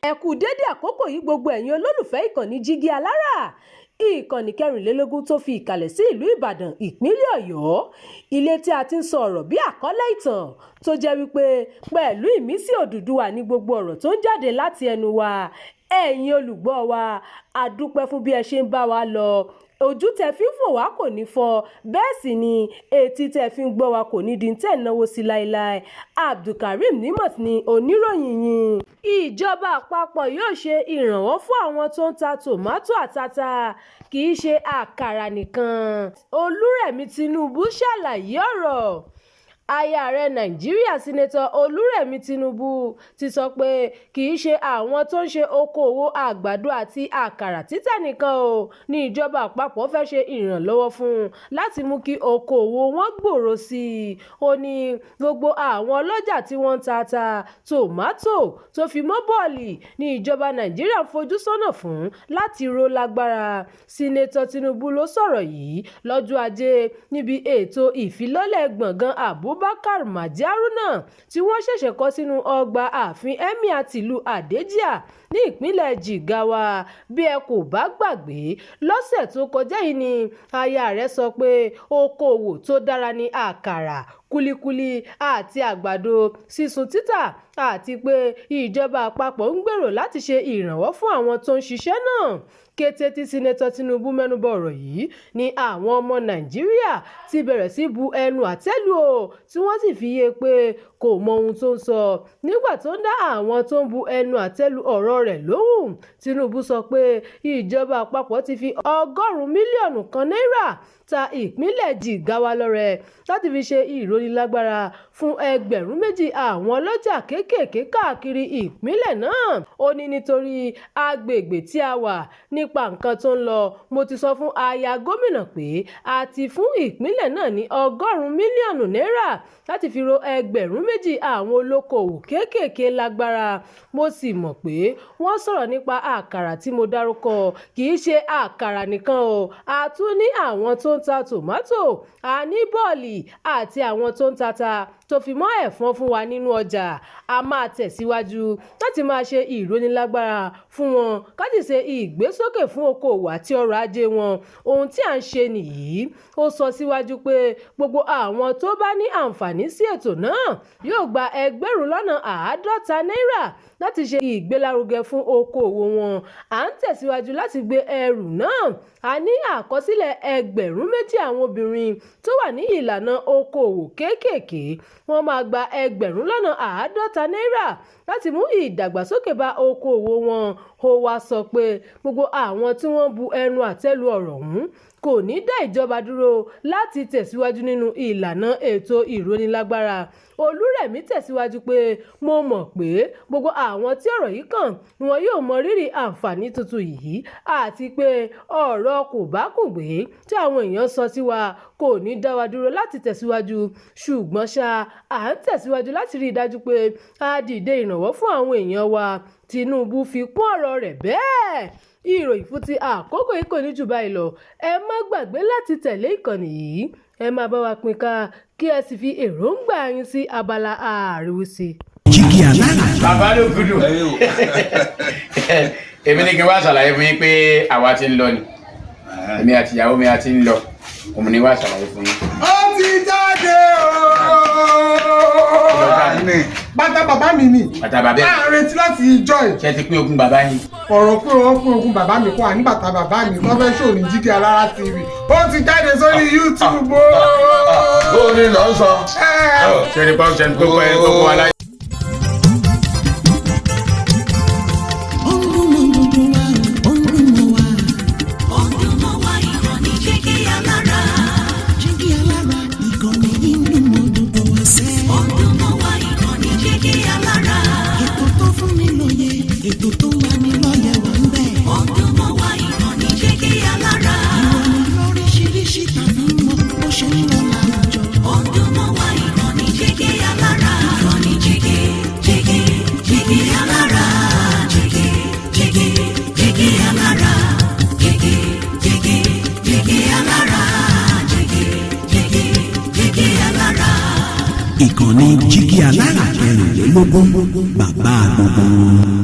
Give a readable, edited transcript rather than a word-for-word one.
Ẹ kú dédé àkókò yìí, gbogbo ẹ̀yin olólùfẹ́ ìkànnì Jígí Alára, ìkànnì 24 tó fi ìkàlẹ̀ sí ìlú Ìbàdàn, ìpínlẹ̀ Ọ̀yọ́, ilé tí a ti ń sọ ọ̀rọ̀ bí àkọlé ìtàn tó jẹ́ wípé pẹ̀lú ìmísí Odùduwà ní gbogbo ọ̀rọ̀ tó ń jáde láti ẹnu wa. Ẹ̀yin olùgbọ́ wa, a dúpẹ́ fún bí ẹ ṣe ń bá wa lọ. Ojú tẹ fi ń fò wá kò ní fọ́, bẹ́ẹ̀ sì ni etí tẹ fi ń gbọ́ wa kò ní di tẹ̀ náwó sí láéláé. Abdulkareem Nimot ni oníròyìn yín. Ìjọba àpapọ̀ yóò ṣe ìrànwọ́ fún àwọn tó ń ta tòmátò àtata, kì í ṣe àkàrà nìkan. Olúrẹ̀mí Tinubu ṣàlàyé ọ̀rọ̀. Aya ààrẹ Nàìjíríà, Senator Olúrẹ̀mí Tinubu, ti sọ pé kì í ṣe àwọn tó ń ṣe okòòwò àgbàdo àti àkàrà títà nìkan ò ní ìjọba àpapọ̀ fẹ́ ṣe ìrànlọ́wọ́ fún láti mú kí okòòwò wọn gbòòrò sí i. Ó ní gbogbo àwọn ọlọ́jà tí wọ́n ń ta ata, tòmátò tó fi mọ́ bọ́ọ̀lì ní ìjọba Nàìjíríà ń fojú sọ́nà fún láti ró lágbára. Senator Tinubu ló sọ̀rọ̀ yìí lọ́jọ́ Ajé níbi ètò ìfilọ́lẹ̀ gbọ̀ngàn Abubakar Mahdi Haruna tí wọ́n ṣẹ̀ṣẹ̀ kọ́ sínú ọgbà ààfin Emir tìlú Hadejia ní ìpínlẹ̀ Jigawa. Bí ẹ kò bá gbàgbé, lọ́sẹ̀ tó kọjá yìí ni aya rẹ̀ sọ pé okòòwò tó dára ní àkàrà, kúlíkúlí àti àgbàdo sísun títà, àti pé ìjọba àpapọ̀ ń gbèrò láti ṣe ìrànwọ́ fún àwọn tó ń ṣiṣẹ́ náà. Kété tí Senator Tinubu mẹ́nubà ọ̀rọ̀ yìí ni àwọn ọmọ Nàìjíríà ti bẹ̀rẹ̀ sí bu ẹnu àtẹ́ lù ú, tí wọ́n sì fi yé e pé kò mọ ohun tó ń sọ. Nígbà tó ń dá àwọn tó ń bu ẹnu àtẹ́ lu ọ̀rọ̀ rẹ̀ lóhùn, Tinubu sọ pé ìjọba àpapọ̀ ti fi 100 mílíọ̀nù náírà ta ìpínlẹ̀ Jigawa lọ́rẹ láti fi ṣe ìrónílágbára fún 2,000 àwọn ọlọ́jà kéékèèké káàkiri ìpínlẹ̀ náà. Ó ní nítorí agbègbè tí a wà nípa nǹkan tó ń lọ, mo ti sọ fún aya gómìnà pé a ti fún ìpínlẹ̀ náà ní 100 mílíọ̀nù náírà láti fi ró 2,000 àwọn olókoòwò kéékèèké lágbára. Mo sì mọ̀ pé wọ́n sọ̀rọ̀ nípa àkàrà tí mo dárúkọ, kì í ṣe àkàrà nìkan o, a tún ní àwọn tó ń ta tòmátò, a ní bọ́ọ̀lì àti àwọn tó ń tata tó fi mọ́ ẹ̀fọ́ fún wa nínú ọjà. A máa tẹ̀síwájú láti máa ṣe ìrónílágbára fún wọn ká sì ṣe ìgbésókè fún okòòwò àti ọrọ̀ ajé wọn. Ohun tí à ń ṣe nìyí. Ó sọ síwájú pé gbogbo àwọn tó bá ní àǹfààní sí ètò náà yóò gba 50,000 náírà láti ṣe ìgbélárugẹ fún okòòwò wọn. À ń tẹ̀síwájú láti gbé ẹrù náà. A ní àkọsílẹ̀ 2,000 àwọn obìnrin tó wà ní ìlànà okòòwò kéékèèké. Wọ́n máa gba 50,000 náírà láti mú ìdàgbàsókè bá okòòwò wọn. Ó wáá sọ pé gbogbo àwọn tí wọ́n bu ẹnu àtẹ́ lu ọ̀rọ̀ ọ̀hún kò ní í dá ìjọba dúró láti tẹ̀síwájú nínú ìlànà ètò ìrónílágbára. Olúrẹ̀mí tẹ̀síwájú pé mo mọ̀ pé gbogbo àwọn tí ọ̀rọ̀ yìí kàn ni wọn yóò mọ rírì àǹfààní tuntun yìí, àti pé ọ̀rọ̀ kòbákùngbé tí àwọn èèyàn sọ sí wa kò ní í dá wa dúró láti tẹ̀síwájú. Ṣùgbọ́n ṣá, à ń tẹ̀síwájú láti rí i dájú pé a dìde ìrànwọ́ fún àwọn èèyàn wa. Tinubu fi kún ọ̀rọ̀ rẹ̀ bẹ́ẹ̀. Ìròyìn fún ti àkókò yìí kò ní jù báyìí lọ. Ẹ má gbàgbé láti tẹ̀lé ìkànnì yìí, ẹ máa bá wa pín ká, kí ẹ sì fi èròǹgbà yín sí abala àríwísí. Jígí Alára. Bàbá ló gudu. Èmi ní kí n wá ṣàlàyé fún yín pé àwa ti ń lọ ni, èmi àti ìyàwó mi a ti ń lọ. Òun ni wá ṣàlàyé fún yín. Ó ti jáde ooo. Bàtà bàbá mi ni. Bàtà bàbá ẹ̀. À ń retí láti ìjọ ẹ̀. Ṣé ti pín ogún bàbá yín? Ọ̀rọ̀ pé wọ́n pín ogún bàbá mi kọ́, àní bàtà bàbá mi tó fẹ́ ṣò ní Jígí Alára TV. Ó ti jáde sórí YouTube ooo. Ó ní lọ sọ. Ṣé ní pọ́n ṣe ní tó kọ́ ẹ tó kọ́ wa láyé. Ó ń dún mọ́ gbogbo wa, ó ń dún mọ́ wa. Ó ń dún mọ́ wa, ìkànnì Jígí Alára. Jígí Alára, ìkànnì yìí ń dún mọ́ gbogbo wa sẹ́. Ó ń dún mọ́ wa, ìkànnì Jígí Alára. Ètò tó fún ni lóye, ètò tó ń lani lọ́yẹ̀ wà ń bẹ̀. Ó ń dún mọ́ wa, ìkànnì Jígí Alára. Ìròyìn lóríṣiríṣi tàbí mọ bó ṣe ń lọ láwùjọ. Ó ń dún mọ́ wa, ìkànnì Jígí Alára. Ìkànnì Jígí, Jígí, Jígí Alára. Jígí, Jígí, Jígí Alára. Jígí, Jígí, Jígí Alára. Jígí, Jígí, Jígí Alára. Ìkànnì Jígí Alára 24, bàbá gbogbo wọn.